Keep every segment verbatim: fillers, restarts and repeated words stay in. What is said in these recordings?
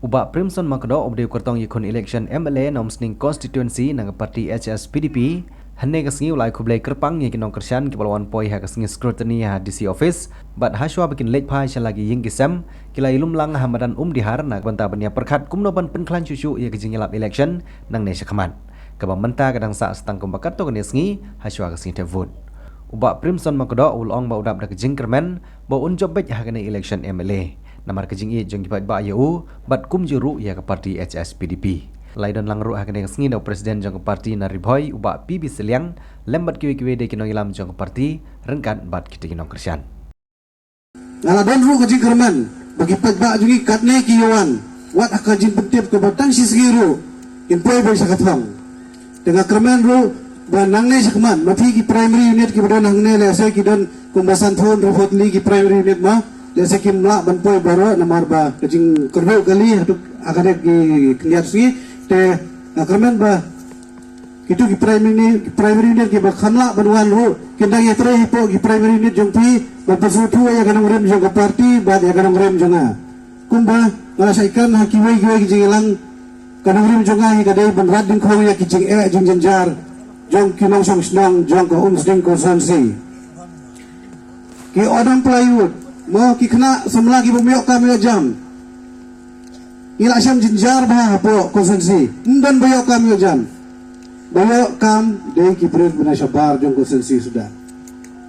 U Bah Primson Makdoh, uba dei u kyrtong ïakhun election M L A na Umsning Constituency na ka party H S P D P, hynne ka sngi u la ai khublei kyrpang ïa ki nongkyrshan kiba la wan poi ha ka sngi scrutiny ha D C office, bad hashwa ba kin leit phai sha la ki ïing ki sem, ki la ïalum lang ha madan Umdihar na ka bynta ban ïa pyrkhat kumno ban pynkhlaiñ shuh shuh ïa ka jingïalap election nangne shakhmat, kaba mynta ka dang sah sa tang kumba katto katne sngi hashwa ka sngi thep vote. U Bah Primson Makdoh u la ong ba u dap da ka jingkyrmen ba un jop beit ha kane election M L A namar ka jingïeit jong ki paidbah ïa u bad kumjuh ruh ïa ka party H S P D P. La ïadon lang ruh ha kane ka sngi da u president jong ka party na Ri Bhoi, u Bah P B Sylliang, lem bad kiwei kiwei de ki nongïalam jong ka party ryngkat bad kita ki nongkyrshan. Nga la don ruh ka jingkyrmen ba ki paidbah jong ngi katne ki ïa wan, wat ha ka jingpyntip kaba tang shi sngi ruh kin poi beit sha ka thong. Te nga kyrmen ruh ba nangne shakhmat ma phi ki primary unit kiba don hangne, lehse ki don kumba sanphew hynriewphew tylli ki primary unit, ma lehse kim lah ban poi baroh namar ba ka jingkyrduh kali haduh ha kane ki khyndiat sngi. Te nga kyrmen ba kitu ki primary, primary unit kiba kham lah ban wan ruh kin dang ïatrei hapoh ki primary unit jong phi ban pynsngewthuh ïa ka nongrim jong ka party bad ïa ka nongrim jong nga. Kumba nga la shah ïakren ha kiwei kiwei ki jingïalang, ka nongrim jong nga hi ka dei ban rat dyngkhong ïa ki jingeh jingjynjar jong ki nongshong shnong jong ka Umsning constituency. Ki odam plywood, mo, ki khynnah samla ki bym ïoh kam ïoh jam. Ngi la shem jynjar bha hapoh constituency, ym don ba ïoh kam ïoh jam. Ba ïoh kam dei ki briew ba na shabar jong constituency suda,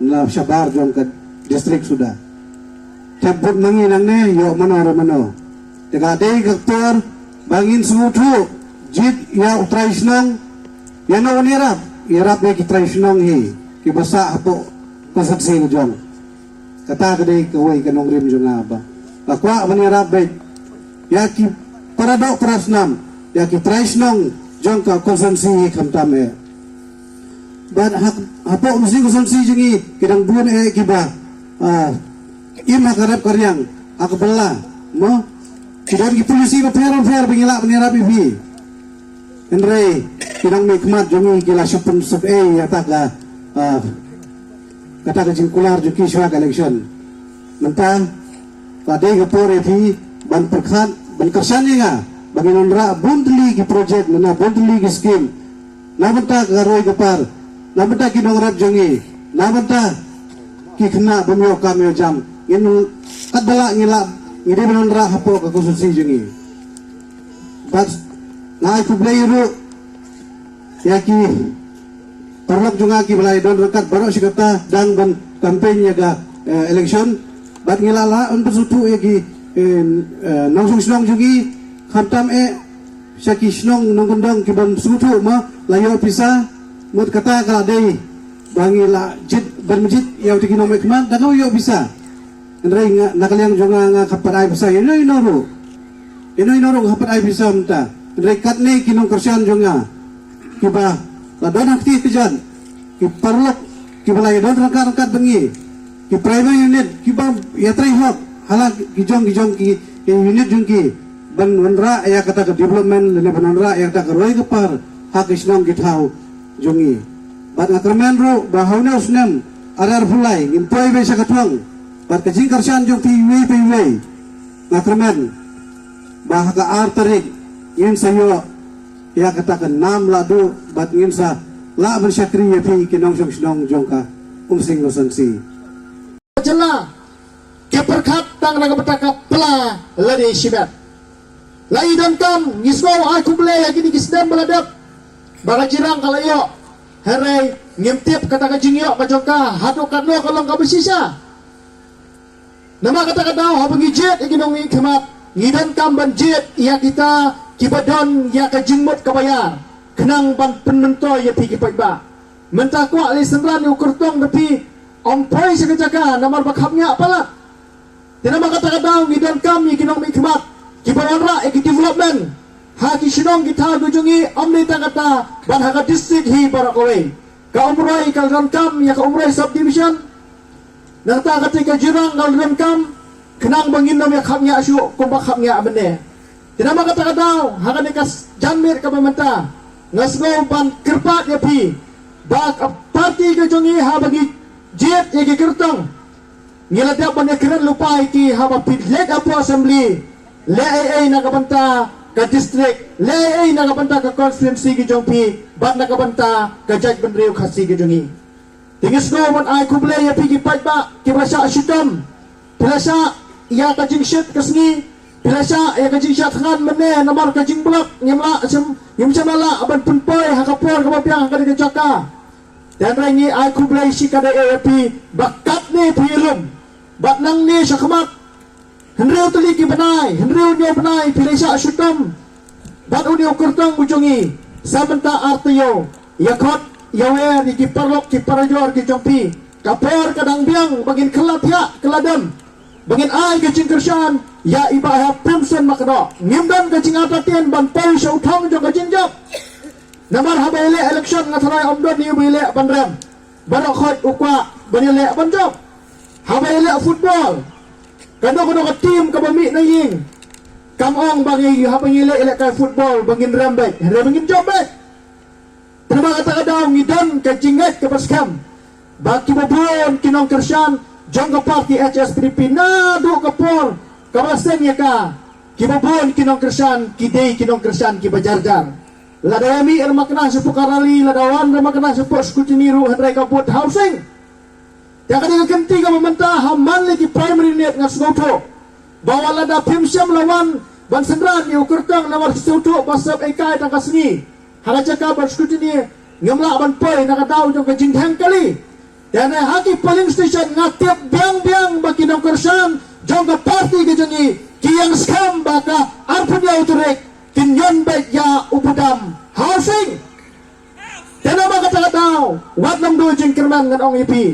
na shabar jong ka district suda. Thep vote ma ngi nangne, ïoh mano re mano. Te ka dei ka por ba ngin sngewthuh jied ïa u trai shnong, ïano un ïarap, ïarap ïa ki trai shnong hi kiba sah hapoh constituency ka jong. Kata ka dei kawei ka nongrim jong nga ba nga kwah ban ïarap beit ïa ki para doh para snam, ïa ki trai shnong jong ka constituency hi khamtam eh. Bad ha, hapoh Umsning constituency jong ngi ki dang bun eh kiba, ah, im ha ka rep ka riang, ha ka bylla, mo. Ki don ki polisi bapher bapher ba ngi lah ban ïarap ïa phi. Hynrei ki nongmihkhmat jong ngi ki la shu pynsuk ei ïa kata ka, ah, kata ka jingkular jong ki shuwa ka election. Mynta ka dei ka por ïa phi ban pyrkhat, ban kyrshan ïa nga ba ngin wanrah bun tylli ki project, na bun tylli ki skim, na bynta ka roi ka par, na bynta ki nongrep jong ngi, na bynta ki khynnah bym ïoh kam ïoh jam. Ngin, katba lah ngi lah, ngi dei ban wanrah hapoh ka constituency jong ngi. Bad nga ai khublei ruh ïa ki paralok jong nga kiba la ïadon ryngkat baroh shi katta dang ban campaign ïa ka, eh, election. Bad ngi la lah ban pynsngewthuh ïa ki, eh, eh, nongshong shnong jong ngi, khamtam eh sha ki shnong nongkyndong ki bym sngewthuh, ma la ïoh pisa. Mut kata ka la dei ba ngi la jied ban jied ïa uta ki nongmihkhmat da ka ïoh pisa. Hynrei nga, na ka liang jong nga, nga kyrpad ai pisa ïa ino ino ruh. Ino ino ruh nga kyrpad ai pisa mynta. Hynrei katne ki nongkyrshan jong nga kiba la don ha kti kjat, ki paralok kiba la ïadon ryngkat ryngkat bad ngi, ki primary unit kiba ïatrei hok ha la ki jong ki jong ki, ki unit jong ki ban wanrah ïa kata ka development lane ban wanrah ïa kata ka roi ka par ha ki shnong ki thaw jong ngi. Bad nga kyrmen ruh ba ha une u snem ar hajar arphew lai ngin poi beit sha ka thong. Bad ka jingkyrshan jong phi iwei pa iwei, nga kyrmen ba ha ka ar tarik ngin sa ïoh ïa kata ka nam lahduh bad ngin sa lah ban shakri ïa phi ki nongshong shnong jong ka Umsning constituency. Jylla ki pyrkhat tang na ka bynta ka pla lane shimet. La i donkam, ngi sngew ai khublei ha kine ki snem ba la dep ba ka jingïarap ka la ïoh. Hynrei ngim tip kata ka jingïoh ka jong ka haduh katno ka long kaba shisha. Namar kata ka daw haba ngi jied ïa ki nongmihkhmat, ngi donkam ban jied ïa kita kiba don ïa ka jingmut kaba ïar khnang ban pynmyntoi ïa phi ki paidbah. Mynta kwah lei synran ïa u kyrtong da phi, ym poi sha ka jaka namar ba khapngiah palat. Te namar kata ka daw ngi donkam ïa ki nongmihkhmat kiba wanrah ïa ki development ha ki shnong ki thaw ki jong ngi, ym dei tang kata, bad ha ka district hi baroh kawei. Ka Umroi ka la donkam ïa ka Umroi subdivision. Nangta kata ka Jirang ka la donkam khnang ba ngin ym ïa khapngiah shuh kumba khapngiah mynne. Te namar kata ka daw ha kane ka s-, janmiet kaba mynta nga sngew ban kyrpad ïa phi ba ka party ka jong ngi haba ngi jied ïa ki kyrtong, ngi la dep ban ïakren lypa ïa ki haba phi leit hapoh assembly. Leh ei ei na ka bynta ka district, leh ei ei na ka bynta ka constituency ka jong phi, bad na ka bynta ka jaitbynriew Khasi ka jong ngi. Te nga sngew ban ai khublei ïa phi ki paidbah kiba la shah shitom. Phi la shah ïa ka jingshit ka sngi, phi la shah ïa ka jingshah thngan mynne namar ka jingblok, ngim lah shym, ngim shym la lah ban pynpoi ha ka por kaba biang ha ka dei ka jaka. Te hynrei ngi ai khublei shikaddei ïa phi ba katne phi ïalum. Bad nangne shakhmat, hynriew tylli ki bnai, hynriew hynñiew bnai phi la shah shitom bad une u kyrtong u jong ngi. Sa mynta ar taïew, ïa khot ïa wer ïa ki paralok ki parajor ki jong phi. Ka por ka dang biang ba ngin kylla thiah kylla dem, ba ngin ai ka jingkyrshan ïa i Bah Hep Premson Makdoh. Ngim don ka jingartatien ban poi sha u thong jong ka jingjop. Namar haba ïaleh election nga tharai ym don uba ïaleh ban rem. Baroh khoit u kwah ban ïaleh ban jop. Haba ïaleh football, kano kano ka team kaba mih na ïing, kam ong ba ngi, haba ngi leh ïalehkai football ba ngin rem beit, hynrei ba ngin jop beit. Te namar kata ka daw ngi don ka jingngeit kaba skhem ba kiba bun ki nongkyrshan jong ka party H S P D P naduh ka por kaba la seng ïa ka, kiba bun ki nongkyrshan ki dei ki nongkyrshan kiba jar jar. Lada ïa mih ra makna shapoh ka rally, lada wan ra makna shapoh scrutiny ruh, hynrei ka bud Howrasing. Te ka dei ka kynti kaba mynta ha man la ki primary unit nga sngewthuh ba wat lada phim shym la wan ban synran ïa u kyrtong namar sngewthuh ba sep eikai tang ka sngi ha ka jaka ban scrutiny, ngim lah ban poi na ka daw jong ka jingdheng kali. Te ne ha ki polling station nga tip biang biang ba ki nongkyrshan jong ka party ka jong ngi ki ïeng skhem ba ka arphew hynñiew tarik kin ñion beit ïa u Bah Dam Howrasing. Te namar kata ka daw wat nym duh jingkyrmen ngan ong ïa phi.